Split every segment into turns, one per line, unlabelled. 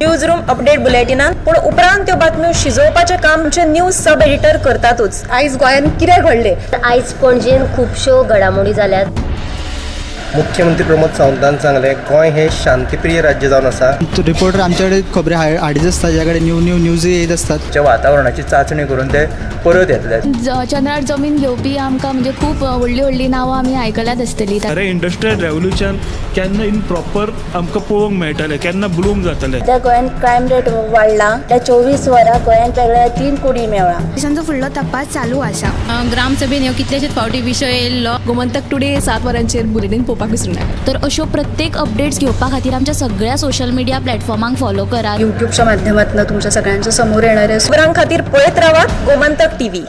News room update बुलेटिनान, पूण उपरांत त्यो बातम्यो शिजोवपाचें काम आमचे न्यूज सब एडिटर करतातूच.
आयज गोंयांत कितें घडलें?
आयज पणजेन खुबश्यो घडामोडी जाल्यात.
मुख्यमंत्री प्रमोद सावंतान सांगलें, गोंय हें शांतीप्रिय राज्य जावन आसा.
रिपोर्टर आमच्याकडे खबरी हाडीत आसता, ज्या कडेन न्यू न्यू न्यूजय येत आसतात.
वातावरणाची चांचणी करून ते परत येतले.
चंद्रार जमीन घेवपी आमकां म्हणजे खूब व्हडलीं व्हडलीं नांवां आमी आयकल्यात आसतलीं.
खरें इंडस्ट्रियल रेवोल्युशन केन्ना इन प्रॉपर आमकां पळोवंक मेळटलें, केन्ना ब्लूम जातलें?
सध्या गोंयांत क्रायम रेट वाडला. त्या 24 वरां गोंयांत वेगळ्या 3 कुडी मेळ्ळा.
पोलिसांचो फुडलो तपास चालू आसा.
ग्रामसभेन ह्यो कितलेशेच फावटी विशय येयल्लो.
गोमंतक टुडे 7 वरांचेर बुलेटीन पळोवपाक विसरूं नाका.
तर अश्यो प्रत्येक अपडेट्स घेवपा खातीर आमच्या सगळ्या सोशल मिडिया प्लॅटफॉर्मांक फॉलो करात.
युट्यूबच्या माध्यमातून तुमच्या सगळ्यांच्या समोर येणार आहे.
खबरां खातीर पळयत रावात Gomantak TV.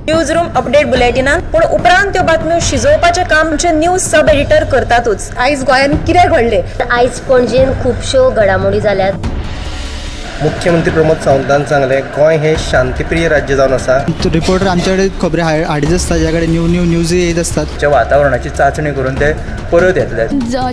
News room update बुलेटिनान. पूण उपरांत त्यो बातम्यो शिजोवपाचें काम आमचे न्यूज सब एडिटर करतातूच.
आयज गोंयांत कितें घडलें?
आयज पणजेन खुबश्यो घडामोडी जाल्यात.
मुख्यमंत्री प्रमोद सावंतान सांगलें, गोंय हें शांतीप्रिय राज्य जावन आसा.
रिपोर्टर आमचे कडेन खबरी हाडीत आसता, ज्या कडेन न्यू न्यू न्यूजय येत आसतात.
वातावरणाची चांचणी करून ते परत येतले.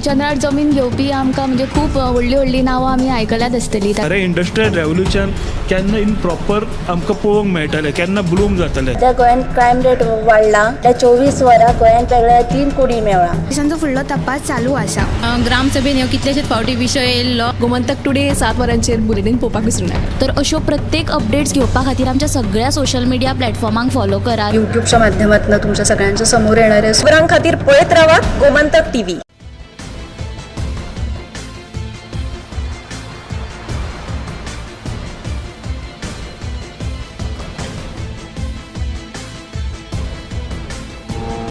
चंद्रार जमीन घेवपी आमकां म्हणजे खूब व्हडलीं व्हडलीं नांवां आमी आयकल्यात आसतलीं.
खरें इंडस्ट्रियल रेवोल्युशन केन्ना इन प्रॉपर आमकां पळोवंक मेळटलें, केन्ना ब्लूम जातलें.
सध्या गोंयांत क्रायम रेट वाडला. त्या 24 वरां गोंयांत वेगळ्या 3 कुडी मेवळा.
पोलिसांचो फुडलो तपास चालू आसा. ग्रामसभेन ह्यो कितलेशेच फावटी विशय येयल्लो.
गोमंतक टुडे 7 वरांचेर बुलेटीन पळोवपाक विसरूं नाका.
तर अश्यो प्रत्येक अपडेट्स घेवपा खातीर आमच्या सगळ्या सोशल मिडिया प्लॅटफॉर्मांक फॉलो करात.
युट्यूबच्या माध्यमातून तुमच्या सगळ्यांच्या समोर येणार आहे.
खबरां खातीर पळयत रावात गोमंतक टीव्ही.